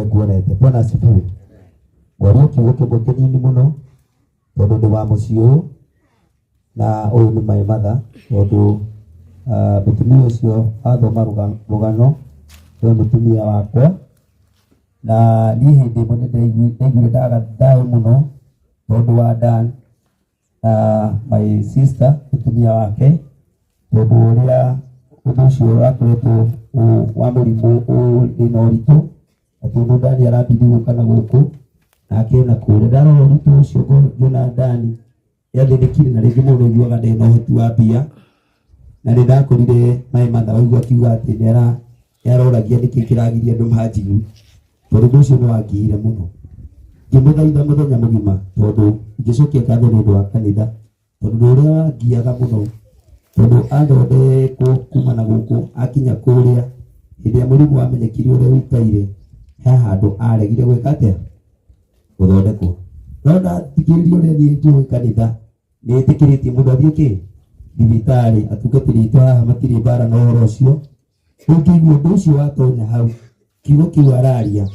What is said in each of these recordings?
Nĩwe nguonete. Bwana asifiwe. Ngwaria kiugo kĩmwe kĩnini mũno tondũ ndĩ wa mũciĩ ũyũ na ũyũ nĩ my mother tondũ mũtumia ũcio athoma rũgano nĩwe mũtumia wakwa na niĩ hĩndĩ ĩmwe nĩ ndaiguire ndaga thayũ mũno tondũ wa Dan na my sister mũtumia wake tondũ ũrĩa ũndũ ũcio wakoretwo wa mũrimũ ũrĩ na ũritũ na tondũ Dani arambindi gũka na gũkũ nake na kũrĩa ndarora ũritũ ũcio ngĩona Dani nĩathĩnĩkire na rĩngĩ mũndũ aiguaga ndarĩ na ũhoti wa mbia na nĩ ndakorire my mother waigua akiuga atĩ nĩaroragia nĩkĩ kĩragiria andũ manjigue tondũ ũndũ ũcio nĩ wangiire mũno ngĩmũthaitha mũthenya mũgima tondũ ingĩcokia ngatho nĩ ũndũ wa kanitha tondũ nĩ ũrĩa wangiaga mũno tondũ athondekwo kuma na gũkũ akinya kũrĩa hĩndĩ ĩrĩa mũrimũ wamenyekire ũrĩa ũikaire he handũ aregire gwĩka atĩa gũthondekwo no ndathikĩrĩria ũrĩa niĩ njũĩ kanitha nĩ ĩtĩkĩrĩtie mũndũ athiĩ kĩ thibitarĩ atungatĩri aitũ haha matirĩ mbara na ũhoro ũcio rĩu ngĩigua ũndũ ũcio watonya hau kiugo kĩu araria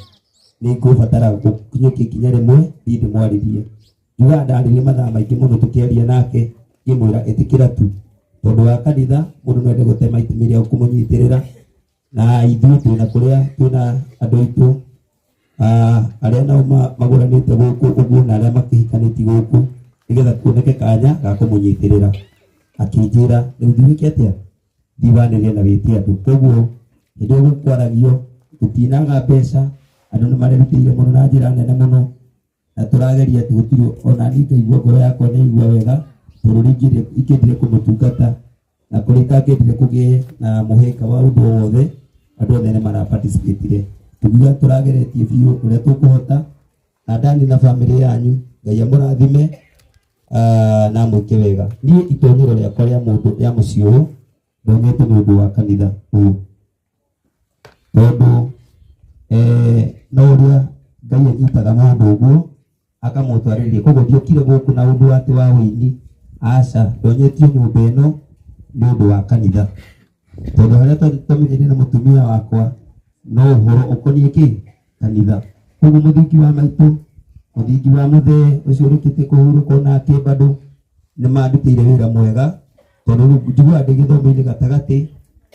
nĩ ngũbatara gũkinyũkia ikinya rĩmwe thiĩ ndĩmwarĩrie njugaga ndarĩrie mathaa maingĩ mũno tũkĩaria nake ngĩmwĩra ĩtĩkĩra tu tondũ wa kanitha mũndũ no ende gũtema itemi rĩa kũmũnyitĩrĩra na ithuĩ twĩna kũrĩa twĩna andũ aitũ arĩa nao magũranĩte gũkũ ũguo na arĩa makĩhikanĩtie gũkũ nĩgetha kuoneke kanya ga kũmũnyitĩrĩra akĩnjĩra rĩu thiĩ wĩke atĩa thiĩ wanĩrĩre na wĩte andũ koguo hĩndĩ ĩyo gũkwaragio gũtinaga mbeca andũ nĩ marerutĩire mũno na njĩra nene mũno na tũrageria atĩ gũtirĩ ona niĩ ngaigua ngoro yakwa nĩ yaigua wega tondũ nĩ ingĩendire kũmũtungata na kũrĩa itangĩendire kũgĩe na mũhĩnga wa ũndũ o wothe andũ othe nĩ mara participate tugiuga tũrageretie biũ ũrĩa tũkũhota na Dani na bamĩrĩ yanyu Ngai amũrathime na amwĩke wega niĩ itonyero rĩakwa rĩa mũndũ rĩa mũciĩ ũyũ ndonyete nĩ ũndũ wa kanitha ũyũ tondũ no ũrĩa Ngai anyitaga mũndũ ũguo akamũtwarĩrĩria koguo ndiokire gũkũ na ũndũ atĩ wa ũini aca ndonyetio nyũmba ĩno nĩ ũndũ wa kanitha tondũ harĩa twamenyanire na mũtumia wakwa no ũhoro ũkoniĩ kĩ kanitha koguo mũthingi wa maitũ mũthingi wa mũthee ũcio ũrĩkĩtie kũhurũka onake bado nĩ mandutĩire wĩra mwega tondũ rĩu njiguaga ndĩ gĩthomo-inĩ gatagatĩ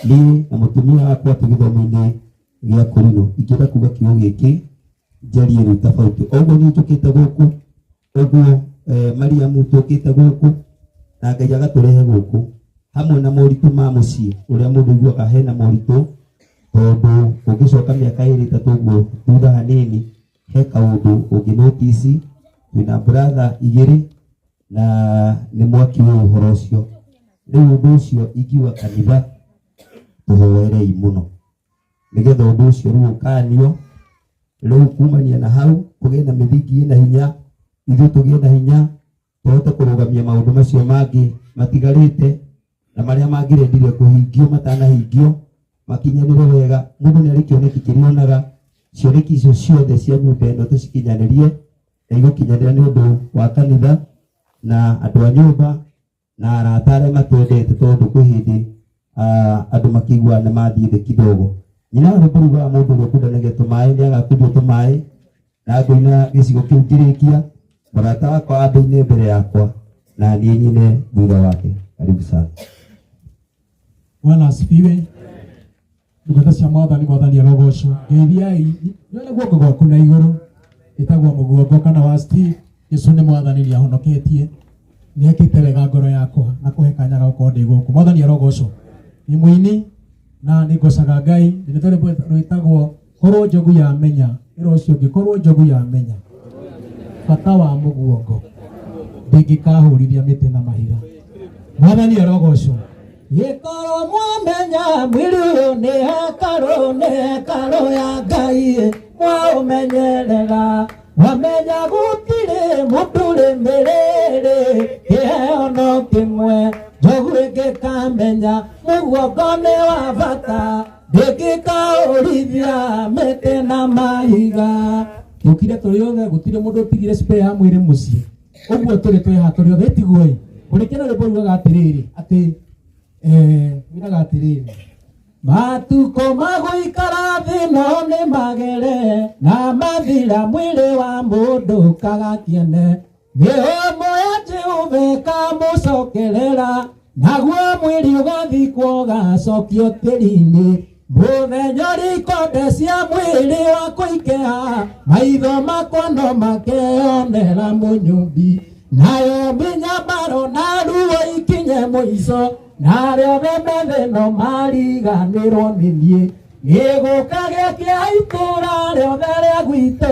niĩ na mũtumia wakwa twĩ gĩthomo-inĩ gĩa kũrinũ ingĩenda kuga kiugo gĩkĩ njarie rĩu tofauti oguo niĩ njũkĩte gũkũ ũguo Mariamu tũkĩte gũkũ na Ngai agatũrehe gũkũ hamwe na moritũ ma mũciĩ ũrĩa mũndũ aiguaga hena moritũ tondũ ũngĩcoka mĩaka ĩrĩ ĩtatũ ũguo thutha hanini he kaũndũ ũngĩ notice twĩna brother igĩrĩ na nĩ mwakĩũĩ ũhoro ũcio rĩu ũndũ ũcio ingiuga kanitha tũhoerei mũno nĩgetha ũndũ ũcio rĩu ũkanio rĩu kumania na hau kũgĩe na mĩthingi ĩna hinya ithuĩ tũgĩe na hinya tũhote kũrũgamia maũndũ macio mangĩ matigarĩte na marĩa mangĩrendire kũhingio matanahingio makinyanĩre wega mũndũ nĩ arĩ kĩoneki kĩrĩa onaga cioneki icio ciothe cia nyũmba ĩno tũcikinyanĩrie na igũkinyanĩra nĩ ũndũ wa kanitha na andũ a nyũmba na arata arĩa matwendete tondũ kwĩ hĩndĩ andũ makĩiguaga nĩ mathiĩ thĩ kidogo nyina wa rwĩmbo rugaga mũndũ ũrĩa ũkundanagia tũmaĩ nĩ agakundio tũmaĩ na ngũina gĩcigo kĩu ngĩrĩkia mũrata wakwa ambe mbere yakwa na niĩ nyine thutha wake karibu sana. Bwana asifiwe. Ndungata cia mwathani mwathani arogocwo. Ngeithiai nyoene guoko gwaku na igũrũ ĩtagwo mũguongo kana wa Steve. Jesu nĩ mwathani nĩ ahonoketie nĩ ekĩte wega ngoro yakwa na kũhe kanya ga gũkorwo ndĩ gũkũ. Mwathani arogocwo. Nĩ mũini na nĩ ngocaga Ngai ndĩ rwĩmbo rwĩtagwo korwo njogu yamenya ĩra ũcio ũngĩ korwo njogu yamenya bata wa mũguongo ndĩngĩkahũrithia mĩtĩ na mahiga. Mwathani arogocwo. Gĩkorwo mwamenya mwĩrĩ ũyũ nĩ hekarũ nĩ hekarũ ya Ngai mwaũmenyerera mwamenya gũtirĩ mũndũ ũrĩ mĩrĩrĩ kĩheo no kĩmwe njogu ĩngĩkamenya mũguongo nĩ wa bata ndĩngĩkaũrithia mĩtĩ na mahiga tũkire tũrĩ othe gũtirĩ mũndũ ũtigire spare ya mwĩrĩ mũciĩ ũguo tũrĩ twĩ haha tũrĩ othe tiguo-ĩ kũrĩkia na rwĩmbo rugaga atĩrĩrĩ atĩ rugaga atĩrĩrĩ matukũ ma gũikara thĩ no nĩ magere na mathira mwĩrĩ wa mũndũ kagakiene mĩhũmũ ya Jehova ĩkamũcokerera naguo mwĩrĩ ũgathikwo ũgacokio tĩri-inĩ mũthenya ũrĩa ikonde cia mwĩrĩ wakwa ikeha maitho makwa no makeonera mũnyũmbi nayo mĩnyamaro na ruo ikinye mũico narĩo othe methĩ no mariganĩrwo nĩ niĩ gĩgũka gĩakĩa itũra rĩothe rĩa gwitũ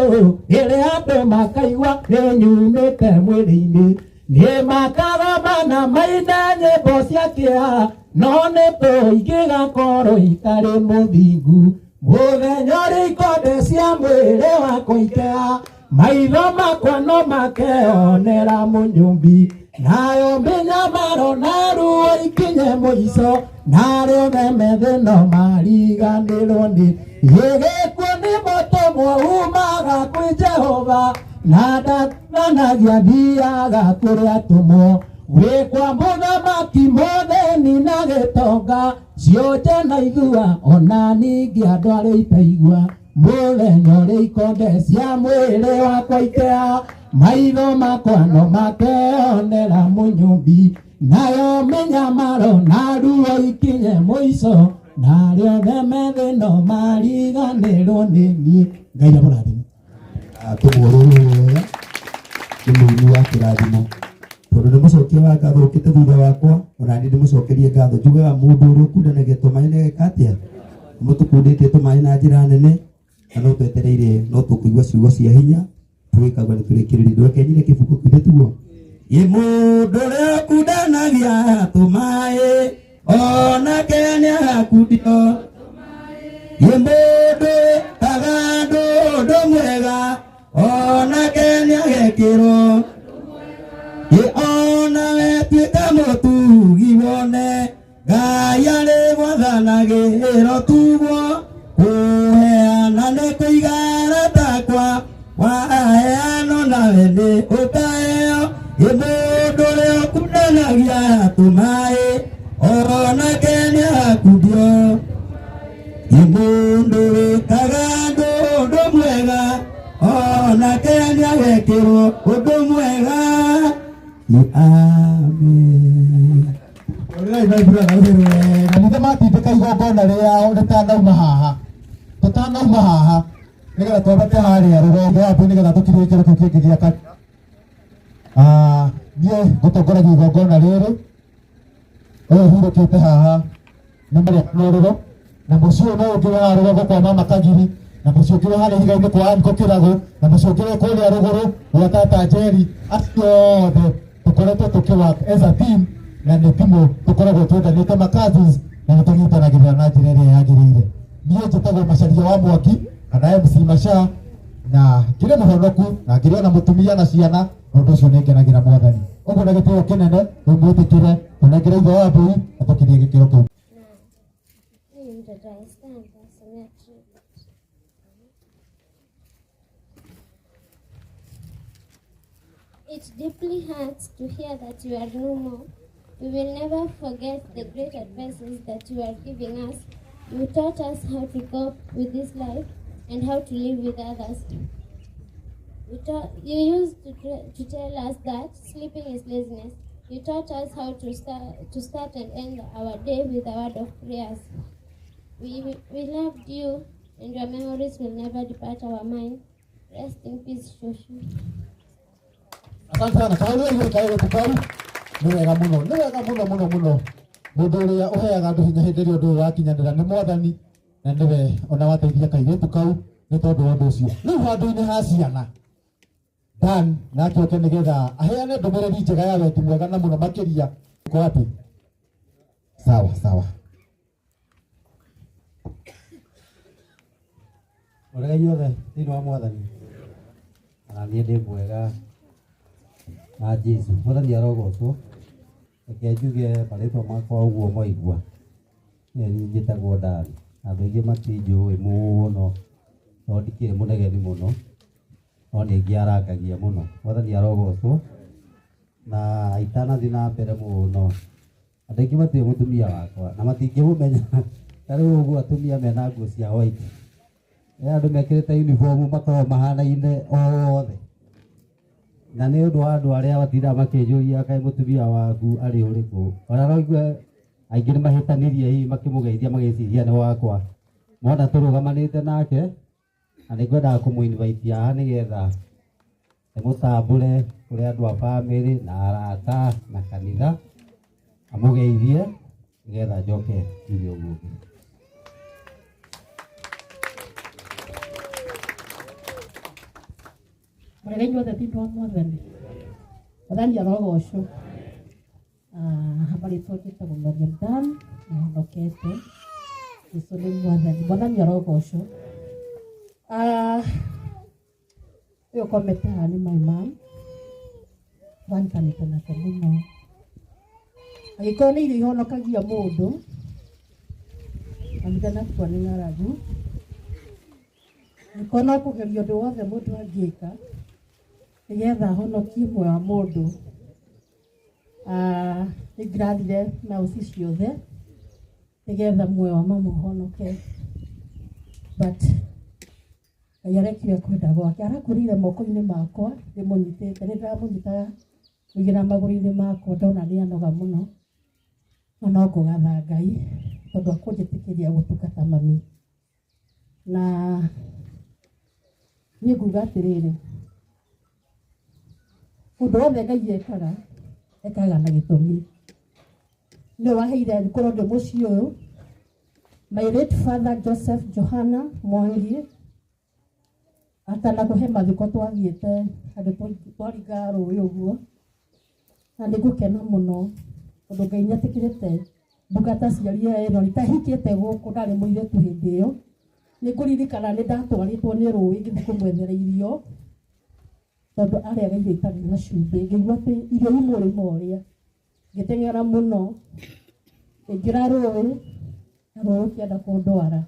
rĩrĩa andũ makaigua nĩnyumĩte mwĩrĩ-inĩ nĩ makagomana maine nyĩmbo cia kĩeha no nĩ tũingĩgakorwo itarĩ mũthingu mũthenya ũrĩa ikonde cia mwĩrĩ wakwa ikeha maitho makwa no makeonera mũnyũmbi nayo mĩnyamaro na ruo ikinye mũico narĩo othe methĩ no mariganĩrwo nĩ gĩgĩkuo nĩ mũtũmwo umaga kwĩ Jehova na ndathanagia thiaga kũrĩa atũmwo gwĩkwa mũthamaki mũthĩni na gĩtonga cionje na ithua ona ningĩ andũ arĩa itaigua mũthenya ũrĩa ikonde cia mwĩrĩ wakwa ikeha maitho makwa no makeonera mũnyũmbi nayo mĩnyamaro na ruo ikinye mũico narĩo othe methĩ no mariganĩrwo nĩ niĩ. Ngai amũrathime. Tũmũrũrũ wega nĩ mũini wa kĩrathimo tondũ nĩ mũcokia wa ngatho ũkĩte thutha wakwa ona niĩ ndĩmũcokerie ngatho njugaga mũndũ ũrĩa ũkundanagia tũmaĩ nĩ ageka atĩa mũtũkundĩtie tũmaĩ na njĩra nene na no twetereire no tũkũigua ciugo cia hinya tũgĩkagua nĩ tũrĩkĩrĩrie ndwekenyire kĩbuku kĩu tiguo ĩ mũndũ ũrĩa ũkundanagia tũmaĩ onake nĩagakundio ĩ mũndũ wĩkaga andũ ũndũ mwega onake nĩagekĩrwo ĩ onawe tuĩka mũtugi wone Ngai arĩ gwathanagĩrwo tugwo kũheana nĩ kũigara takwa waheanwo nawe nĩ ũkaheo ĩ mũndũ ũrĩa ũkundanagia tũmaĩ onake nĩagakundio ĩ mũndũ wĩkaga andũ ũndũ mwega onake nĩagekĩrwo ũndũ mwega. Amen. Ũrĩrai my brother ũrĩ wega nithe matindĩka igongona rĩao rĩtanauma haha tũtanauma haha nĩgetha twambate harĩa rũgongo wabu nĩgetha tũkirie kĩro kĩu kĩngĩ gĩa kanitha. Niĩ ngũtongoragia igongona rĩrĩ ũyũ hurũkĩte haha nĩ Maria Kanũrũro na mũciĩ ũyũ no ũngĩ wĩ haha rũgongo kwa mama Kagiri na mũciĩ ũngĩ wĩ harĩa ihiga-inĩ kwa Anko Kĩragũ na mũciĩ ũngĩ wĩ kũrĩa rũgũrũ gwa tata Njeri acio othe tũkoretwo tũkĩ work as a team na nĩ timu tũkoragwo twendanĩte ma cousins na nĩ tũnyitanagĩrĩra na njĩra ĩrĩa yagĩrĩire. Niĩ njĩtagwo Macharia wa Mwaki kana MC Macha na ngĩrĩ mũhonoku na ngĩrĩ ona mũtumia na ciana na ũndũ ũcio nĩ ngenagĩra Mwathani. Ũguo na gĩtĩo kĩnene tũmwĩtĩkĩre tũnengere ithe wa mbũri na tũkinyie gĩkĩro kĩu. Mimi mtoto wa Esther nitasomea tribute. It deeply hurts to hear that you are no more. We will never forget the great advices that you are giving us. You taught us how to cope with this life and how to live with others. You used to tell us that sleeping is laziness. You taught us how to start and end our day with a word of prayers. We loved you, and your memories will never depart our mind. Rest in peace, Shoshu. Asante sana. Kaũrĩa igũrũ kaũrĩa kau nĩ wega mũno nĩ wega mũno mũno mũno mũndũ ũrĩa ũheaga andũ hinya hĩndĩ ĩrĩa ũndũ ũyũ wakinyanĩra nĩ Mwathani na nĩwe ona wateithia kairĩtu kau nĩ tondũ wa ũndũ ũcio. Rĩu handũ-inĩ ha ciana Dan nake oke nĩgetha aheane ndũmĩrĩri njega ya wendi mwega na mũno makĩria. Uko wapi? Sawa sawa. Ũrĩa inyuothe thĩinĩ wa Mwathani ona niĩ ndĩ mwega na Jesũ. Mwathani arogocwo. Reke njuge marĩtwa makwa ũguo mwaigua. Niĩ njĩtagwo Dan. Andũ aingĩ matinjũĩ mũno tondũ ndikĩrĩ mũnegeni mũno no nĩ ngĩarangagia mũno. Mwathani arogocwo. Na itanathiĩ na mbere mũno andũ aingĩ matiũĩ mũtumia wakwa na matingĩmũmenya ta rĩu ũguo atumia mena nguo cia white. Andũ mekĩrĩte uniform makoragwo mahanaine othe. Na nĩ ũndũ wa andũ arĩa matindaga makĩnjũria kaĩ mũtumia waku arĩ ũrĩkũ. Ona no igue aingĩ nĩ mahĩtanirie hihi makĩmũgeithia magĩciria nĩ wakwa. Mona tũrũgamanĩte nake na nĩ ngwendaga kũmũ-invite haha nĩgetha ndĩmũtambũre kũrĩ andũ a bamĩrĩ na arata na kanitha amũgeithie nĩgetha njoke njuge ũguo ũngĩ. Mũrege inyuothe thĩinĩ wa Mwathani. Mwathani arogocwo. Marĩtwa njĩtagwo Mariam Dan, nĩhonokete. Jesũ nĩ Mwathani. Mwathani arogocwo. Ũyũ ũkomete haha nĩ my mom. Twanyitanĩte nake mũno. Angĩkorwo nĩ irio ihonokagia mũndũ, mami ndanakua nĩ ng'aragu. Angĩkorwo no kũgeria ũndũ wothe mũndũ angĩka nĩgetha ahonokie muoyo wa mũndũ. Nĩ ngĩrathire miles ciothe nĩgetha muoyo wa mama ũhonoke. But Ngai arekire kwenda gwake, arakũrĩire moko-inĩ makwa ndĩmũnyitĩte, nĩ ndĩramũnyitaga kũigĩra magũrũ-inĩ makwa ndona nĩ anoga mũno. Na no ngũgatha Ngai tondũ akũnjĩtĩkĩria gũtungata mami. Na niĩ nguga atĩrĩrĩ, ũndũ wothe Ngai ekaga, ekaga na gĩtũmi. Nĩwe waheire ngorwo ndĩ mũciĩ ũyũ. My late father Joseph Johana Mwangi atanakũhe mathiko twathiĩte handũ twaringaga rũĩ ũguo, na nĩ ngũkena mũno tondũ Ngai nĩetĩkĩrĩte ndungata ciaria ĩno itahikĩte gũkũ, ndarĩ mũirĩtu hĩndĩ ĩyo. Nĩ ngũririkana nĩ ndatwarĩtwo nĩ rũĩ ngĩthiĩ kũmwethera irio tondũ arĩaga irio itarĩ na cumbĩ, ngĩigua atĩ irio imwe ũrĩma ũrĩa, ngĩteng'era mũno ngĩingĩra rũĩ na rũĩ rũkĩenda kũndwara.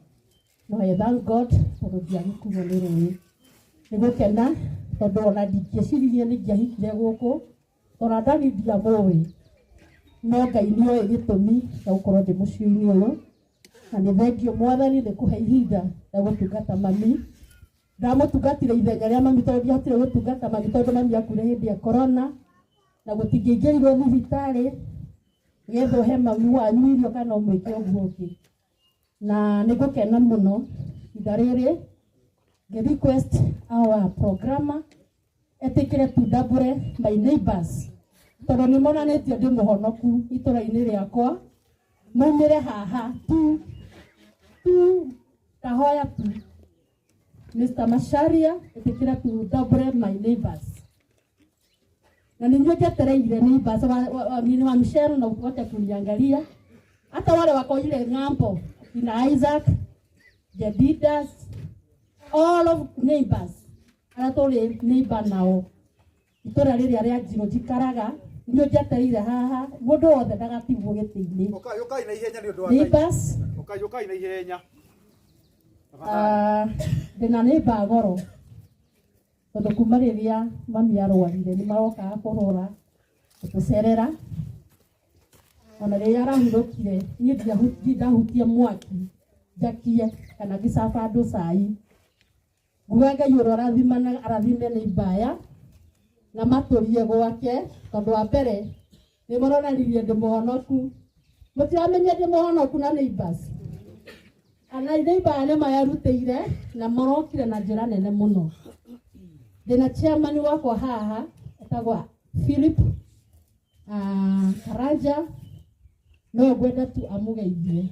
No I thank God tondũ ndiagĩkuo nĩ rũĩ. Nĩ gũkena tondũ ona ndingĩeciririe nĩ ingĩahikire gũkũ, ona ndani ndiamũĩ, no Ngai nĩoĩ gĩtũmi gĩa gũkorwo ndĩ mũciĩ-inĩ ũyũ. Na nĩ thengiũ Mwathani nĩ kũhe ihinda rĩa gũtungata mami. Ndamũtungatire ithenya rĩa mami tondũ ndiahotire gũtungata mami tondũ mami akuire hĩndĩ ya corona na gũtingĩingĩrirwo thibitarĩ nĩgetha ũhe mami wanyu irio kana ũmwĩke ũguo ũngĩ. Na nĩ ngũkena mũno ihinda rĩrĩ ngĩ request our programmer etĩkĩre tu ndambũre my neighbors tondũ nĩ monanĩtie ndĩ mũhonoku itũra-inĩ rĩakwa, maumĩre haha tu tu kahoya tu. Mr. Macharia ĩtĩkĩra tu ndambũre my neighbors. Na nĩ inyuĩ njetereire neighbors wa Michelle na wote kuniangalia, hata wale wako ile ng'ambo kina Isaac, Jedidas, all of neighbors arĩa tũrĩ neighbor nao itũra rĩrĩa rĩa Njirũ njikaraga, inyuĩ njetereire haha mũndũ wothe ndagatigwo gĩtĩ-inĩ. Ũkai ũkai na ihenya nĩ ũndũ wa time. Neighbors, Ũkai ũkai na ihenya. Ndĩna neighbor goro tondũ kuma rĩrĩa mami arwarire nĩ marokaga kũrora gũtũcerera. Ona rĩrĩa arahurũkire niĩ ndahutia mwaki njakie kana ngĩcaba andũ cai. Nguga Ngai ũrĩa ũrathimana arathime neighbor aya na matũrie gwake tondũ wa mbere nĩ maronanirie ndĩ mũhonoku. Mũtiramenya ndĩ mũhonoku na neighbors. Ana neighbor aya nĩ mayarutĩire na marokire na njĩra nene mũno. Ndĩna chairman wakwa haha etagwo Philip Karanja, no ngwenda tu amũgeithie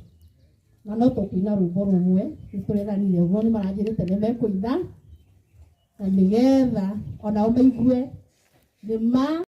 na no tũkũina rwĩmbo rũmwe nĩ tũreranire ũguo nĩ maranjĩrĩte nĩ mekũina na nĩgetha onao maigue nĩ ma.